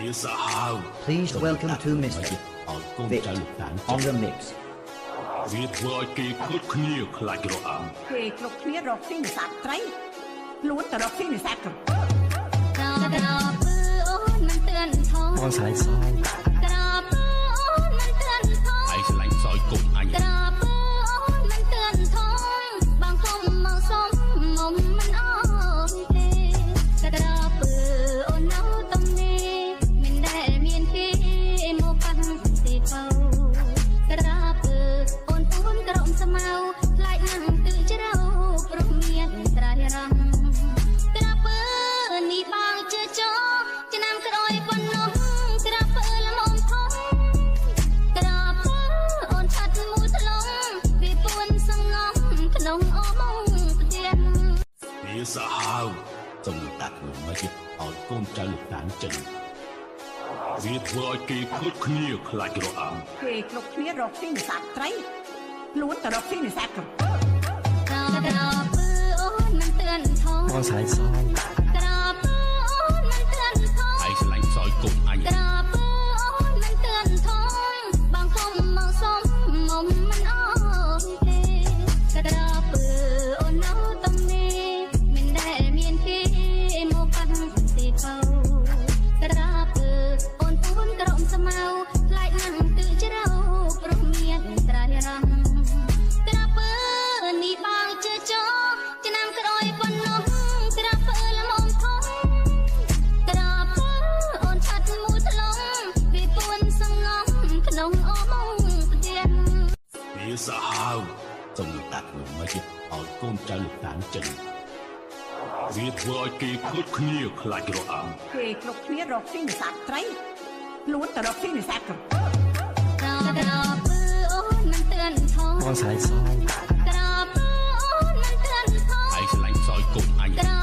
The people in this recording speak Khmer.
វាសាហាវ Please welcome to Mr. ឲ្យកូន Fit ចៅលោកតាន on the mix. វាធ្វើឲ្យគេគ្រប់គ្នាខ្លាចរអា គេគ្រប់គ្នារកស៊ីនេសាទត្រីខ្លួនទៅរកស៊ីនេសាទក្រពើ ក្រពើអូនមិនទឿនថង បងស្រឡាញ់សយ ក្រពើអូនមិនទឿនថង ឯងស្រឡាញ់សយគុំអញ ក្រពើអូនមិនទឿនថងបងគុំមកសុំមុំមិនអោទេក្រពើអូននៅតំនេះមិនដែលមានគេមកប៉ះទេបៅក្រពើអូនពួនក្រមស្មៅខ្លាចណាស់ទឹកជ្រៅព្រោះមានត្រៃរំក្រពើនេះបងជឿចោឆ្នាំក្រោយប៉ុណ្ណោះក្រពើល្មមធំក្រពើអូនឆាត់មូលថ្លងវាពួនសងំក្នុងអមងផ្ទះ វាសាហាវសូមលោកតាធ្វើម៉េចឲ្យកូនចៅលោកតានចេញវាធ្វើឲ្យគេគ្រប់គ្នាខ្លាចរអា គេគ្រប់គ្នារកស៊ីនេសាទត្រីខ្លួនទៅរកស៊ីនេសាទក្រពើ ក្រពើអូនមិនទឿនថង បងស្រឡាញ់សយ ក្រពើអូនមិនទឿនថង ឯងស្រឡាញ់សយគុំអញ ក្រពើអូនមិនទឿនថងបងគុំមកសុំមុំមិនអោទេក្រពើអូននៅតំនេះមិនដែលមានគេមកប៉ះទេបៅក្រពើអូនពួនក្រមស្មៅខ្លាចណាស់ទឹកជ្រៅព្រោះមានត្រៃរំក្រពើនេះបងជឿចោឆ្នាំក្រោយប៉ុណ្ណោះក្រពើល្មមធំក្រពើអូនឆាត់មូលថ្លងវាពួនសងំក្នុងអមងផ្ទះ វាសាហាវសូមលោកតាធ្វើម៉េចឲ្យកូនចៅលោកតានចេញវាធ្វើឲ្យគេគ្រប់គ្នាខ្លាចរអា គេគ្រប់គ្នារកស៊ីនេសាទត្រីខ្លួនទៅរកស៊ីនេសាទក្រពើ ក្រពើអូនមិនទឿនថង បងស្រឡាញ់សយ ក្រពើអូនមិនទឿនថង ឯងស្រឡាញ់សយគុំអញ ក្រ